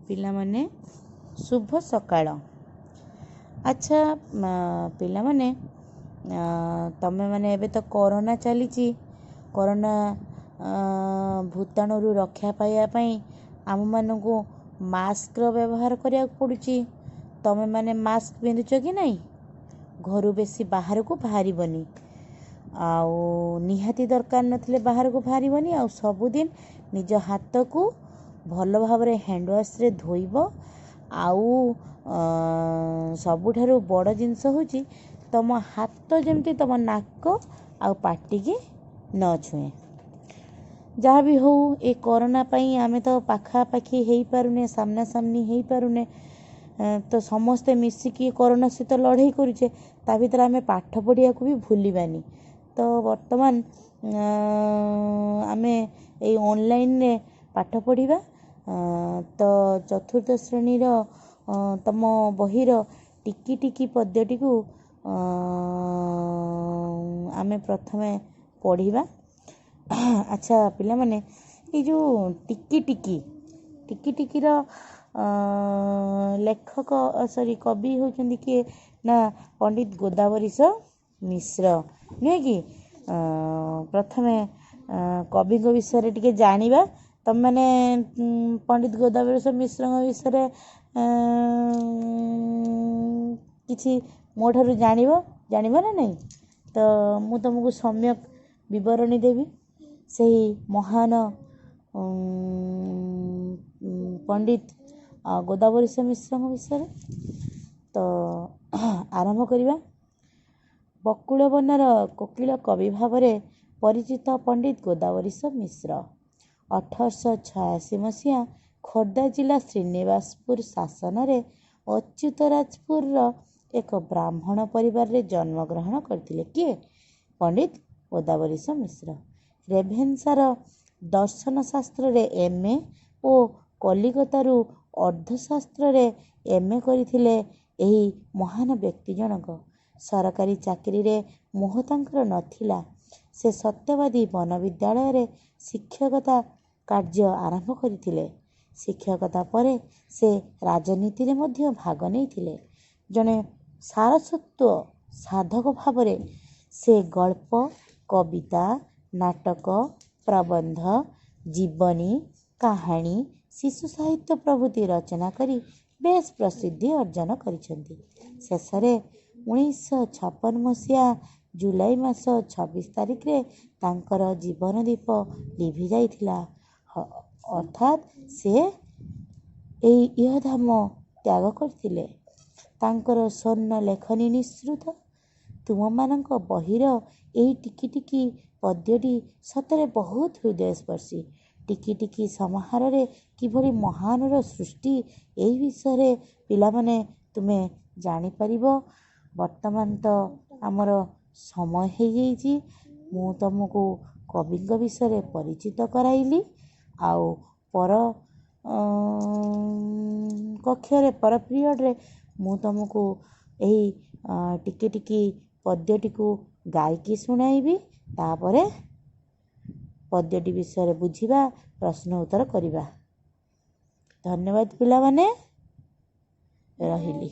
ପିଲାମାନେ, ଶୁଭ ସକାଳ। ଆଚ୍ଛା ପିଲାମାନେ, ତମେମାନେ ଏବେ ତ କରୋନା ଚାଲିଛି। କରୋନା ଭୂତାଣୁରୁ ରକ୍ଷା ପାଇବା ପାଇଁ ଆମମାନଙ୍କୁ ମାସ୍କର ବ୍ୟବହାର କରିବାକୁ ପଡ଼ୁଛି। ତମେମାନେ ମାସ୍କ ପିନ୍ଧୁଛ କି ନାହିଁ? ଘରୁ ବେଶୀ ବାହାରକୁ ବାହାରିବନି, ଆଉ ନିହାତି ଦରକାର ନଥିଲେ ବାହାରକୁ ବାହାରିବନି। ଆଉ ସବୁଦିନ ନିଜ ହାତକୁ ଭଲ ଭାବରେ ହ୍ୟାଣ୍ଡ ୱାଶ୍ରେ ଧୋଇବ। ଆଉ ସବୁଠାରୁ ବଡ଼ ଜିନିଷ ହେଉଛି, ତମ ହାତ ଯେମିତି ତମ ନାକ ଆଉ ପାଟିକି ନ ଛୁଏଁ। ଯାହା ବି ହଉ, ଏ କରୋନା ପାଇଁ ଆମେ ତ ପାଖାପାଖି ହେଇପାରୁନେ, ସାମ୍ନାସାମ୍ନି ହେଇପାରୁନେ। ତ ସମସ୍ତେ ମିଶିକି କରୋନା ସହିତ ଲଢ଼େଇ କରୁଛେ। ତା ଭିତରେ ଆମେ ପାଠ ପଢ଼ିବାକୁ ବି ଭୁଲିବାନି। ତ ବର୍ତ୍ତମାନ ଆମେ ଏଇ ଅନଲାଇନରେ ପାଠ ପଢ଼ିବା। ତ ଚତୁର୍ଥ ଶ୍ରେଣୀର ତମ ବହିର ଟିକି ଟିକି ପଦ୍ୟଟିକୁ ଆମେ ପ୍ରଥମେ ପଢ଼ିବା। ଆଚ୍ଛା ପିଲାମାନେ, ଏଇ ଯେଉଁ ଟିକି ଟିକି, ଟିକି ଟିକିର ଲେଖକ, ସରି, କବି ହେଉଛନ୍ତି କିଏ ନା ପଣ୍ଡିତ ଗୋଦାବରୀଶ ମିଶ୍ର, ନୁହେଁ କି? ପ୍ରଥମେ କବିଙ୍କ ବିଷୟରେ ଟିକେ ଜାଣିବା। ତମେମାନେ ପଣ୍ଡିତ ଗୋଦାବରୀଶ ମିଶ୍ରଙ୍କ ବିଷୟରେ କିଛି ମୋ ଠାରୁ ଜାଣିବ, ଜାଣିବ ନା ନାହିଁ? ତ ମୁଁ ତୁମକୁ ସମ୍ୟକ ବିବରଣୀ ଦେବି ସେହି ମହାନ ପଣ୍ଡିତ ଗୋଦାବରୀଶ ମିଶ୍ରଙ୍କ ବିଷୟରେ। ତ ଆରମ୍ଭ କରିବା। ବକୁଳବନର କୋକିଳ କବି ଭାବରେ ପରିଚିତ ପଣ୍ଡିତ ଗୋଦାବରୀଶ ମିଶ୍ର 1886 ମସିହା ଖୋର୍ଦ୍ଧା ଜିଲ୍ଲା ଶ୍ରୀନିବାସପୁର ଶାସନରେ ଅଚ୍ୟୁତରାଜପୁରର ଏକ ବ୍ରାହ୍ମଣ ପରିବାରରେ ଜନ୍ମଗ୍ରହଣ କରିଥିଲେ। କିଏ? ପଣ୍ଡିତ ଗୋଦାବରୀଶ ମିଶ୍ର। ରେଭେନ୍ସାର ଦର୍ଶନ ଶାସ୍ତ୍ରରେ ଏମ୍.ଏ. ଓ କଲିକତାରୁ ଅର୍ଥଶାସ୍ତ୍ରରେ ଏମ୍.ଏ. କରିଥିଲେ ଏହି ମହାନ ବ୍ୟକ୍ତି ଜଣକ। ସରକାରୀ ଚାକିରିରେ ମୋହ ତାଙ୍କର ନଥିଲା। ସେ ସତ୍ୟବାଦୀ ବନବିଦ୍ୟାଳୟରେ ଶିକ୍ଷକତା କାର୍ଯ୍ୟ ଆରମ୍ଭ କରିଥିଲେ। ଶିକ୍ଷକତା ପରେ ସେ ରାଜନୀତିରେ ମଧ୍ୟ ଭାଗ ନେଇଥିଲେ। ଜଣେ ସାରସ୍ୱତ ସାଧକ ଭାବରେ ସେ ଗଳ୍ପ, କବିତା, ନାଟକ, ପ୍ରବନ୍ଧ, ଜୀବନୀ, କାହାଣୀ, ଶିଶୁ ସାହିତ୍ୟ ପ୍ରଭୃତି ରଚନା କରି ବେଶ୍ ପ୍ରସିଦ୍ଧି ଅର୍ଜନ କରିଛନ୍ତି। ଶେଷରେ 1956 ମସିହା ଜୁଲାଇ ମାସ 26 ତାରିଖରେ ତାଙ୍କର ଜୀବନ ଦୀପ ଲିଭି ଯାଇଥିଲା, ଅର୍ଥାତ୍ ସେ ଏହି ଇହଧାମ ତ୍ୟାଗ କରିଥିଲେ। ତାଙ୍କର ସ୍ୱର୍ଣ୍ଣ ଲେଖନୀ ନିଃସୃତ ତୁମମାନଙ୍କ ବହିର ଏହି ଟିକି ଟିକି ପଦ୍ୟଟି ସତରେ ବହୁତ ହୃଦୟସ୍ପର୍ଶୀ। ଟିକି ଟିକି ସମାହାରରେ କିଭଳି ମହାନର ସୃଷ୍ଟି, ଏହି ବିଷୟରେ ପିଲାମାନେ ତୁମେ ଜାଣିପାରିବ। ବର୍ତ୍ତମାନ ତ ଆମର ସମୟ ହେଇଯାଇଛି। ମୁଁ ତୁମକୁ କବିଙ୍କ ବିଷୟରେ ପରିଚିତ କରାଇଲି, ଆଉ ପର କକ୍ଷରେ, ପର ପିରିୟଡ଼ରେ ମୁଁ ତୁମକୁ ଏହି ଟିକି ଟିକି ପଦ୍ୟଟିକୁ ଗାଇକି ଶୁଣାଇବି। ତାପରେ ପଦ୍ୟଟି ବିଷୟରେ ବୁଝିବା, ପ୍ରଶ୍ନ ଉତ୍ତର କରିବା। ଧନ୍ୟବାଦ ପିଲାମାନେ, ରହିଲି।